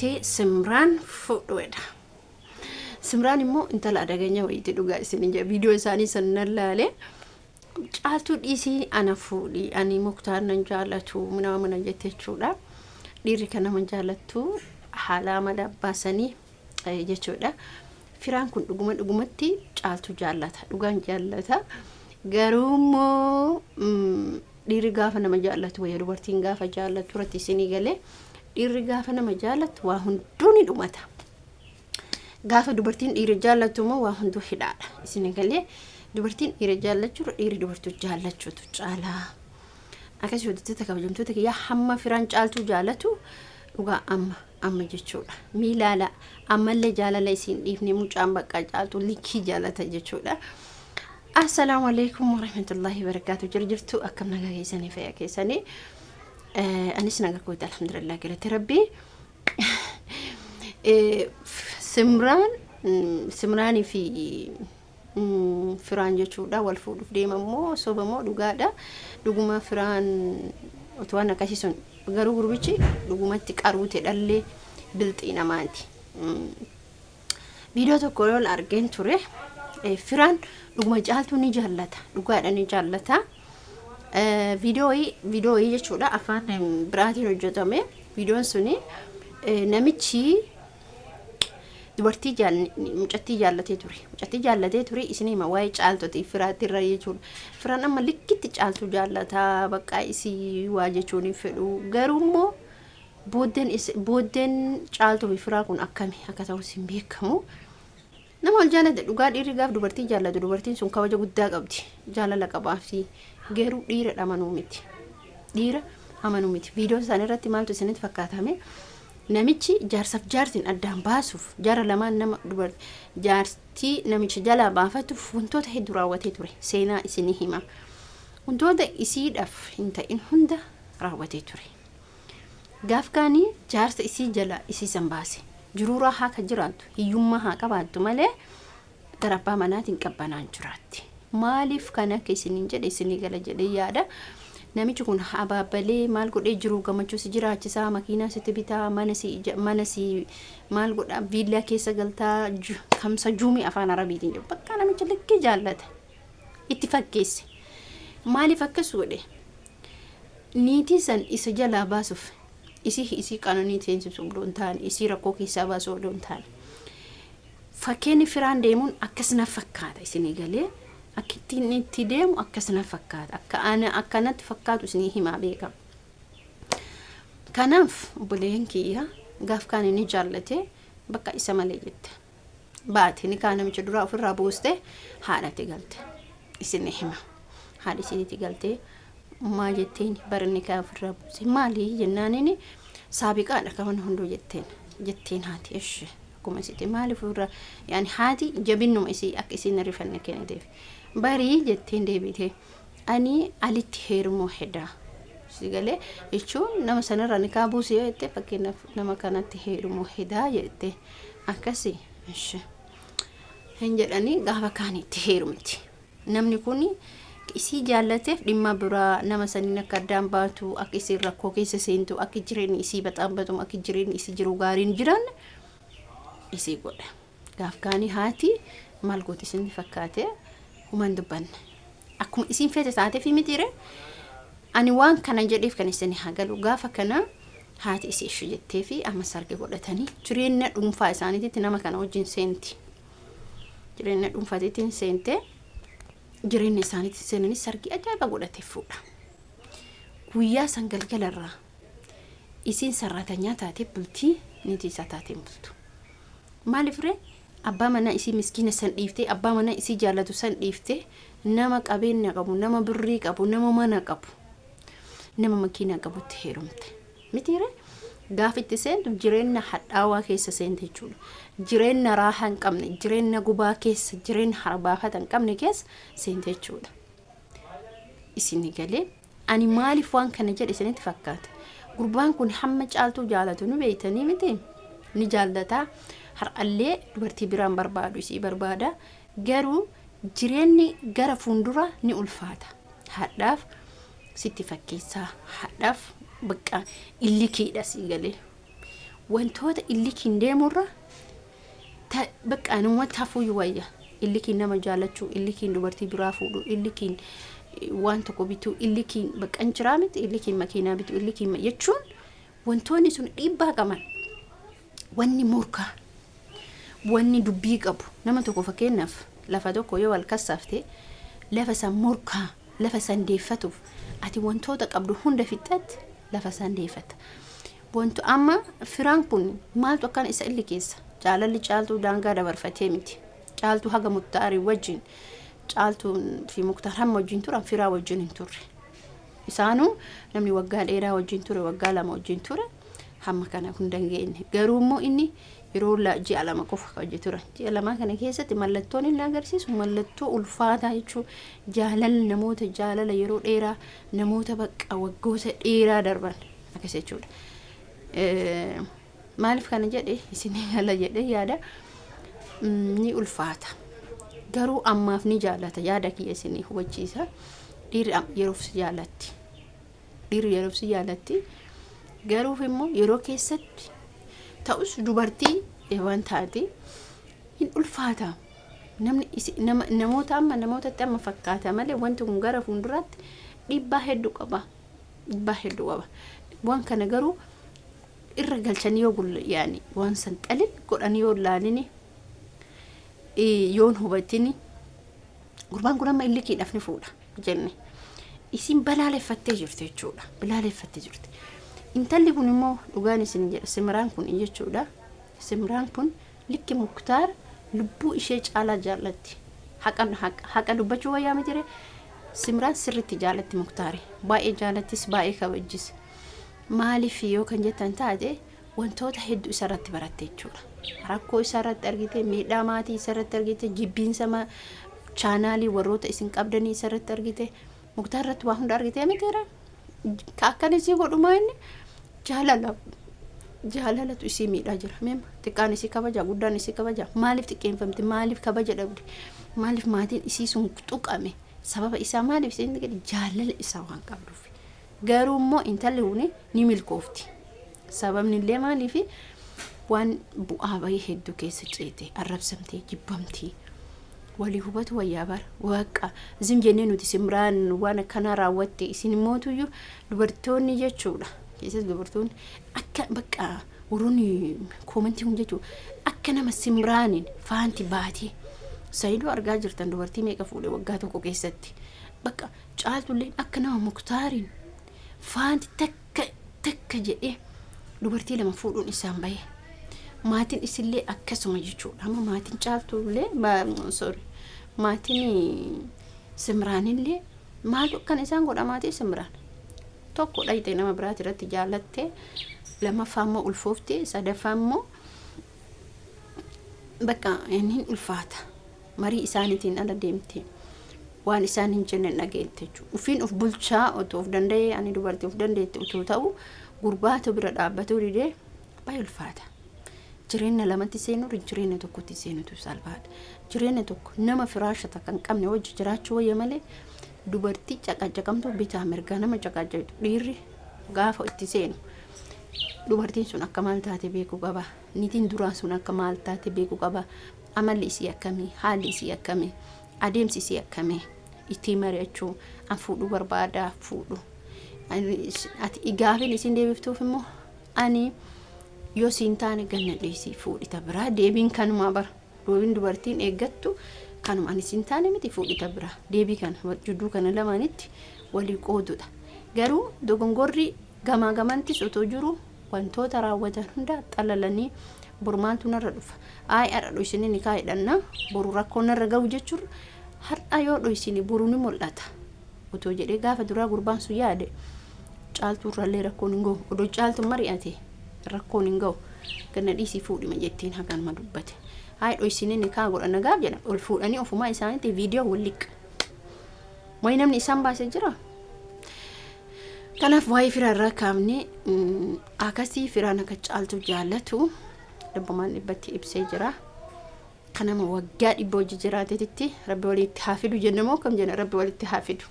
Jettee Simraan fuudhuedha. Simraan immoo intala adaganya wayiiti dhugaa isin jedha viidiyoo isaanii san nan laale. Caaltuu dhiisii ana fuudhi ani Muktaar nan jaalatu minaa mana jette jechuudha. Dhiirri kan nama jaalattu haala amala baasanii jechuudha. Firaan kun dhuguma dhugumatti caaltuu jaallata dhugaan jaallata. Garuu immoo dhiirri gaafa nama jaallatu wayya dubartiin gaafa jaallattu irratti isinii galee dhiirri gaafa nama jaallattu waa hunduu ni dhumata. Gaafa dubartiin dhiira jaallattu immoo waa hunduu hidhaadha. Isinii galee dubartiin dhiira jaallachuurra dhiirri dubartuu jaallachuutu caalaa. Akkasii hojjettoota kabajamtoota kiyyaa hamma firaan caaltuu jaalatu dhugaa amma amma jechuudha. Miilaala ammallee jaalala isiin dhiifne mucaan bakka caaltuu likkii jaalata jechuudha. Assalaamu alaikum warahmatullahi wabarakatuh. Jira jirtu akkam nagaa keessanii fayyaa keessanii. Anis nagaa kooti alhamdulillah galata rabbii. Simraan Simraanii fi firaan jechuudha wal fuudhuuf deema immoo soba moo dhugaadha. Dhuguma firaan otoo waan akkasii sun garuu gurbichi dhugumatti qaruute dhallee bilxii namaati. Viidiyoo tokko yoon argeen ture firaan dhuguma caaltuu ni jaallata dhugaadha ni jaallata. Viidiyoo jechuudha afaan biraatiin hojjetame viidiyoon suni namichi dubartii mucattii jaallatee ture mucattii jaallatee ture isin hima waa'ee caaltotii firaatti irra jechuudha. Firaan amma likkitti caaltuu jaallataa bakka isii waa jechuun hin fedhu garuu immoo Booddeen is booddeen caaltuu fi firaa kun akkami akka ta'us hin beekamu. Nama wal jaalate dhugaa dhiirri gaaf dubartii jaallatu dubartiin sun kabaja guddaa qabdi. Jaalala qabaafi garuu dhiira amanuu miti. Dhiira amanuu miti. Viidiyoo isaanii irratti maaltu isinitti fakkaatame? Namichi jaarsaaf jaartiin addaan baasuuf jara lamaan nama dubar jaartii namicha jalaa baafatuuf wantoota hedduu raawwatee ture. Seenaa isinii hima. Wantoota isiidhaaf hin ta'in hunda raawwatee ture. Gaaf kaani jaarsa isii jalaa isii san baase. Jiruu raahaa ka jiraattu hiyyummaa haa qabaattu malee gara abbaa manaatiin qabbanaan jiraatti. Maaliif kana akka isiniin jedhe isinii gala jedhee yaada. Namichi kun abaabbalee maal godhee jiruu gammachuu si jiraachisaa makiinaa sitti bitaa mana si mana si maal godhaa viillaa keessa galtaa kamsa juumii afaan arabiitiin jedhu bakka namicha likkii jaallata itti fakkeesse. Maaliif akkas godhe? Niitii san isa jalaa baasuuf isii isii qananii seensisu odoo hin taane isii rakkoo keessaa baasu odoo hin taane. Fakkeenyi firaan deemuun akkas na fakkaata isinii galee akka ittiin itti deemu akkas na fakkaata akka ana akkanatti fakkaatu isinii himaa beeka. Kanaaf obboleeyyan kiyya gaaf kaan inni jaallate bakka isa malee jette. Baate ni kaa namicha duraa ofirraa buuste haadhatti galte. Isin hima. Haadha isinitti galtee maa jetteen barinni kaa ofirraa buuse maali jennaaniin saabiqaadha kan hunduu jetteen jetteen haati ishee akkuma isitti maaliif ofirraa yaani haati jabinnuma isii akka isiin hin rifanne kenniteef barii jetteen deebite ani alitti heerumuu hedaa si galee jechuun nama sanarraa nikaa buuse yoo jette fakkeenyaaf nama kanatti heerumuu hedaa jette akkasi ishi hin jedhanii gaafa kaan itti heerumti. Namni kun isii jaallateef dhimma biraa nama saniin akka addaan baatu akka isiin rakkoo keessa seentu akka jireenyi isii baxaambatu akka jireenyi isii jiru gaariin jiran isii godha. Gaaf kaanii haati maal gooti isin fakkaate human dubbanne. Akkuma isiin feete taateef mitiire ani waan kana jedheef kan isin haa galu gaafa kana haati isii ishee jettee fi amma sarge godhatanii jireenya dhuunfaa isaaniititti nama kana wajjin seenti. Jireenya dhuunfaatiitiin seentee jireenya isaaniitti seenanii sargii ajaa'iba godhatee fuudha. Guyyaa san galgalarraa isiin sarraatanyaa taatee bultii niitii isaa taatee hin bultu. Maaliif ree abbaa manaa isii miskiina san dhiiftee abbaa manaa isii jaallatu san dhiiftee nama qabeenya qabu nama birrii qabu nama mana qabu nama makiinaa qabutti heerumte. Mitiire gaafa itti seentu jireenya hadhaawaa keessa seente jechuudha. Jireenya raahaa hin qabne, jireenya gubaa keessa, jireenya harbaafata hin qabne keessa seente jechuudha. Isin galee ani maaliif waan kana jedhe isinitti fakkaata. Gurbaan kun hamma caaltuu jaalatu nu beeytanii miti ni jaallata. Har'allee dubartii biraan barbaadu isii barbaada. Garuu jireenyi gara fuuldura ni ulfaata. Hadhaaf sitti fakkeessaa hadhaaf bakka illikiidha sii galee. Wantoota illikiin deemurra bakka namatti hafuuyyuu wayya. Illikiin nama jaalachuu, illikiin dubartii biraa fuudhuu, illikiin waan tokko bituu, illikiin bakka hin jiraa miti, illikiin makiinaa bituu, illikiin jechuun wantoonni sun dhiibbaa qaban. Wanni morkaa, wanni dubbii qabu nama tokko, fakkeenyaaf lafa tokko yoo wal kassaafte, lafa san morkaa, lafa san deeffatuuf ati wantoota qabdu hunda fixxatti lafa san deeffatta. Wanto amma firaan kun maaltu akkana isa illikeessa? Jaalalli Caaltuu daangaa dabarfatee miti. Caaltuu haga Muktaarii wajjin, Caaltuu fi Muktaar hamma wajjin turan firaa wajjin hin turre. Isaanuu namni waggaa dheeraa wajjin ture, waggaa 2 wajjin ture, hamma kana hunda hin geenye. Garuu immoo inni yeroo ji'a 2 qofa hojii turan. Ji'a 2 kana keessatti mallattoon inni agarsiisu mallattoo ulfaataa jechuun jaalala namoota, jaalala yeroo dheeraa, namoota bakka waggoota dheeraa darban akkas jechuudha. Maaliif kana jedhe isin gala jedhe yaada ni ulfaata. Garuu ammaaf ni jaalata, yaada kiyya isin hubachiisa. Dhiirri yeroof si jaalatti. Dhiirri yeroof si jaalatti. Garuu immoo yeroo keessatti ta'us dubartii waan taate hin ulfaata. Namni nama namoota amma namootatti amma fakkaata malee wanti kun gara fuulduraatti dhiibbaa hedduu qaba. Dhiibbaa hedduu qaba. Waan kana garuu irra galchanii yoo yaani waan san xalin godhanii yoo laalini, yoon hubatini, gurbaan kun amma illikiidhaaf ni fuudha jenne. Isin balaaleffattee jirti jechuudha. Balaaleffattee jirti. Intalli kun immoo dhugaan isin jedha, Simraan kun jechuudha. Simraan kun likki Muktaar lubbuu ishee caalaa jaallatti. Haqa dubbachuu wayyaa miti. Simraan sirriitti jaallatti Muktaari. Baay'ee jaallattis, baay'ee kabajjis. Maaliif yoo kan jettan taate, wantoota hedduu isarratti baratte jechuudha. Rakkoo isarratti argite, miidhaa maatii isarratti argite, jibbiinsa chaanaalii warroota isin qabdanii isarratti argite, Muktaar irratti waa hunda argitee mitiira. Ka akkan isii godhumaa inni jaalala jaalalatu isii miidhaa jira. Meema xiqqaan isii kabaja, guddaan isii kabaja. Maaliif xiqqeenfamti? Maaliif kabaja dhabde? Maaliif maatiin isii sun tuqame? Sababa isaa maaliif isiin gadi jaalala isaa waan qabduuf. Garuu immoo intalli kuni ni milkoofti. Sababni illee maaliif waan bu'aa bahii hedduu keessa ceete, arrabsamtee, jibbamtee. Walii hubatu wayyaa bara. Waaqa isin jennee nuti Simraan waan akkanaa raawwatte, isin immootuyyuu dubartoonni jechuudha. Keessatti dubartoonni akka bakka warroonni koomantii kun jechuudha, akka nama Simraaniin faanti baatee Sayidoo argaa jirtan dubartii meeqa fuudhe waggaa tokko keessatti. Bakka Caaltulleen akka nama Muktaariin faanti takka takka jedhee dubartii lama fuudhuun isaan bahe. Maatiin isillee akkasuma jechuudha. Amma maatiin Caaltullee, sorry, maatiin Simraanillee maaltu akkana isaan godha? Maatii Simraan tokko dhayxee nama biraati irratti jaallattee, lammaffaa immoo ulfoofte, sadaffaa immoo bakka inni ulfaata. Marii isaaniitiin ala deemte, waan isaan hin jenne dhageette jechuudha. Ufiin of bulchaa otoo of danda'ee, ani dubartii of dandeette otoo ta'u, gurbaatu bira dhaabbatuu didee baay'ee ulfaata. Jireenya lamatti seenuu, jireenya tokkotti seenutu salphaadha. Jireenya tokko nama firaasha takka hin qabne wajji jiraachuu wayya malee, dubartii caqacaqamtuu bitaa mirgaa nama caqacaqtu, dhiirri gaafa itti seenu dubartiin sun akka maal taate beekuu qaba. Niitiin duraa sun akka maal taate beekuu qaba. Amalli isii akkamii, haalli isii akkamii, adeemsi isii akkamii, ittiin mari'achuu, an fuudhuu barbaada fuudhu. Ati gaafin isin deebiftuuf immoo ani yoo siin taane ganna dhiisii fuudhita biraa, deebiin kanumaa bara. Deebiin dubartiin eeggattu kanuma, ani siin taane miti, fuudhita biraa. Deebii kana jidduu kana lamaanitti walii qoodudha. Garuu dogongorri gamaa gamantis otoo jiru, wantoota raawwatan hunda xalalanii boru maaltu narra dhufa? Ayi, har'a dhoysanii ni kaa'edhanna, boru rakkoo narra gahu jechuun, har'a yoo dhoysini boru ni mul'ata. Otoo jedhee gaafa duraa gurbaan sun yaade, Caaltuu irraallee rakkoon hin gahu. Odoo Caaltuun mari'ate rakkoon hin gahu. Ganna dhiisii fuudhima jettiin haganuma dubbate. Ayi, dhoysinee ni kaa godhanna gaaf jedhan, ol fuudhanii ofumaa isaaniitti viidiyoo wal liqqa. Wayi namni isaan baasee jira. Kanaaf waa'ee firaa irraa kaafne, akkasii firaan akka Caaltuu jaallatu dhibbumaan dhibbatti ibsee jira. Kanama waggaa 100 hojii jiraateetitti rabbi walitti haa fidu jenna moo kam jenna? Rabbi walitti haa fidu.